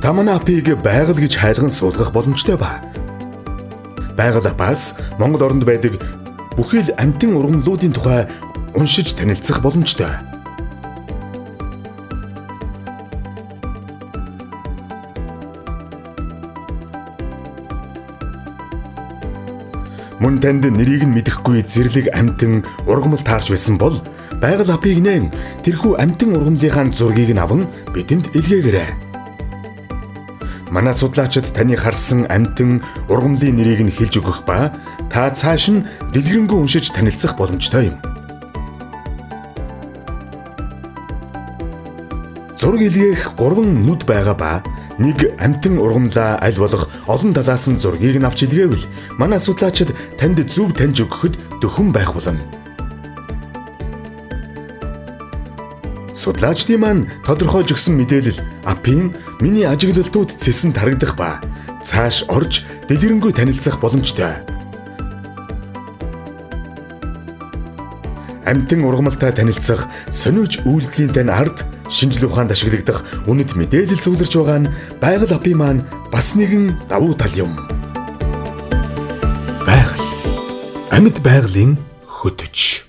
Та манай апыг байгаль гэж хайлган суулгах боломжтой ба. Байгаль апаас Монгол оронд байдаг бүхий л амьтан ургамлуудын тухай уншиж танилцах боломжтой. Мөн танд нэрийг нь мэдэхгүй зэрлэг амьтан ургамал таарч байсан бол байгаль апыг нээн тэрхүү амьтан ургамлынхаа зургийг нь аван бидэнд илгээгээрэй. Манай судлаачид таны харсан амьтан ургамлын нэрийг нь хэлж өгөх ба та цааш нь дэлгэрэнгүй уншиж танилцах боломжтой юм. Зураг илгээх 3 нүд байгаа ба нэг амьтан ургамлаа аль болох олон талаас нь зургийг нь авч илгээвэл манай судлаачид танд зөв таньж өгөхөд дөхөн байх болно. Судлаачдын маань тодорхойлж өгсөн мэдээлэл апын миний ажиглалтууд цэсэн тарагдах ба цааш орж дэлгэрэнгүй танилцах боломжтой. Амьтан ургамалтай танилцах сониуч үйлдэлийн тань ард шинжил ухаанд ашиглагдах үнэт мэдээлэл цугларч байгаа нь байгаль апын маань бас нэгэн давуу тал юм. Байгаль. Амьд байгалийн хөтөч.